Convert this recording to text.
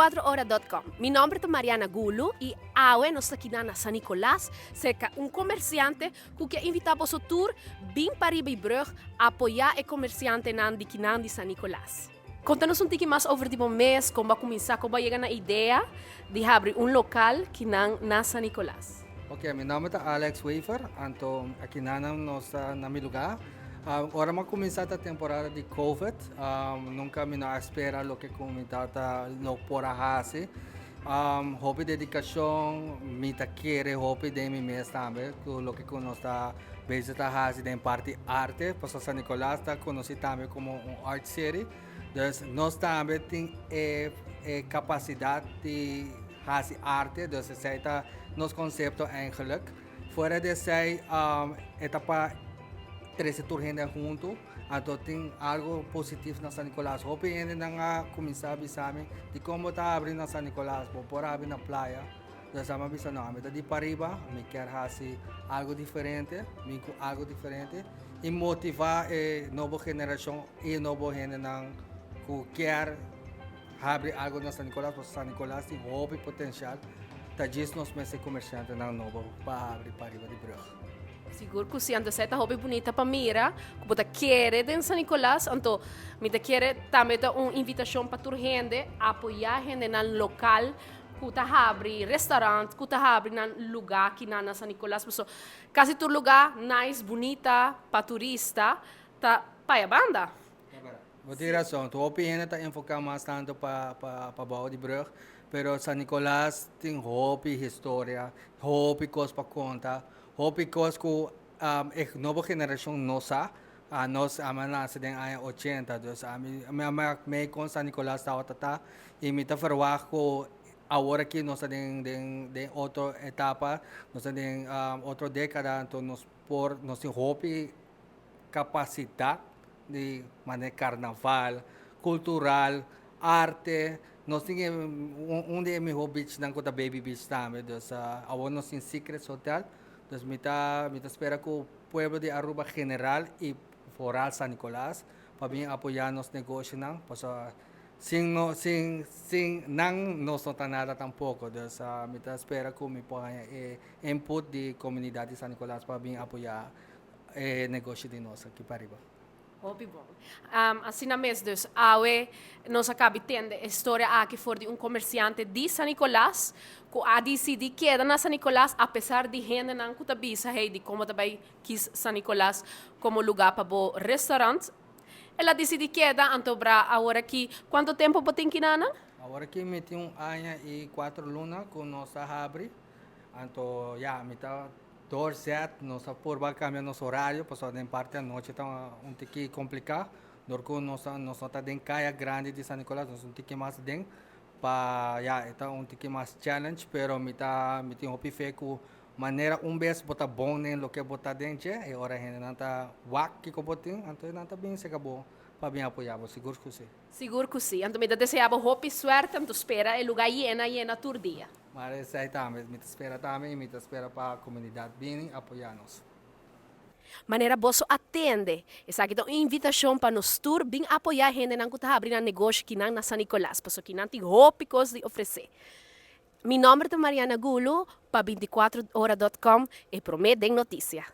24ora.com. Mi nomber ta Mariana Gulu y awe nos ta aki na San Nicolas, cerca un comerciante cu kier invita boso tur bin pariba e brug apoya e comerciantenan di kinan di San Nicolas. Conta nos un tiki mas over di bo mes, con bo a cuminsa, con bo a yega na idea di habri un local kinan na San Nicolas. Ok, mi nomber ta Alex Wever, anto aki nan nos ta na mi lugar. Ora mi a cuminsa ta temporada di Covid, nunca mi no a spera loke cu mi tata lo por a haci. Hopi dedicacion, mi ta kere hopi den mi mes tambe, cu loke cu nos ta bezig ta haci den parti arte, pasobra San Nicolas ta conoci tambe como un art city. Dus nos tambe tin e e capacidad di haci arte, dus esey ta nos concepto eigenlijk. Fuera di esey e ta pa trece tur hende hunto, anto tin algo positivo na San Nicolas. Hopi hendenan a cuminsa bisa mi dicon bo ta habri na San Nicolas, bo por habri na playa. Dus ami a bisa no, ami ta di pariba, mi kier haci algo diferente, bin cu algo diferente y motiva e nobo generacion y e nobo hendenan cu kier habri algo na San Nicolas, pasobra San Nicolas tin hopi potencial, ta djis nos mester comerciantenan nobo pa habri pariba di brug. Sigur cu si, anto esey ta hopi bunita pa mira cu bo ta kere den San Nicolas, anto mi ta kere tambe ta un invitacion pa tur hende apoya hendenan local cu ta habri restaurant, cu ta habri nan luga kinan na San Nicolas, pasobra casi tur luga nice, bunita pa turista ta paya banda. Bo tin razon, tur hopi hende ta enfoca mas tanto pa pa bou di brug, pero San Nicolas tin hopi historia, hopi cos pa conta, hopi cos cu e nobo generacion no sa. Anos ami a nace den aña 80, dus ami mi a mak mee con San Nicolas tawata ta y mi ta verwagt cu awor aki nos ta den den den otro etapa, nos ta den otro decada, anto nos por nos tin hopi capacidad di manera carnaval, cultural, arte, nos tin e un di e miho beachnan cu ta Baby Beach tambe, dus awor nos tin Secrets Hotel, dus mi ta mi ta spera cu pueblo di Aruba general y vooral San Nicolas pa bin apoya nos negoshonan, pasobra sin no sin sin nan nos no ta nada tampoco, dus mi ta spera cu mi por haña e input di comunidad di San Nicolas pa bin apoya e negoshi di nos aki pariba. Hopi bon. Asina mes dus, awe nos a kabi tende e storia aki for di un komersiante di San Nicolas ku a disidí keda na San Nicolas apesar di hendenan ku ta bisa hey di komo ta bai kis San Nicolas komo lugá pa bo restaurant. El a disidí keda anto bra awor aki. Kuantu tempu bo tin kinanan? Awor aki mi tin un aña i kuater luna ku nos a habri. Anto ya mi ta Doorzet, nos a purba cambia nos horario pasobra den parti anochi ta un tiki complica dor cu nos nos no ta den caya grandi di San Nicolas, nos un tiki mas den pa ya e ta un tiki mas challenge pero mi ta mi tin hopi fe cu manera un bes bo ta bon den loke bo ta den dje e ora hendenan ta wak kico bo tin anto nan ta bin seca bo pa bin apoya bo sigur cu si. Sigur cu si, anto mi ta desea bo hopi suerte anto spera e lugar yena yena tur dia. Maar esei tambe mi ta spera tambe y mi ta spera pa comunidad bini apoya nos. Manera boso a tende, esaki ta un invitacion pa nos tur bin apoya hendenan cu ta habri nan negoshi kinan na San Nicolas, pasobra kinan tin hopi cos di ofrece. Mi nomber ta Mariana Gulu, pa 24ora.com, e prome den noticia.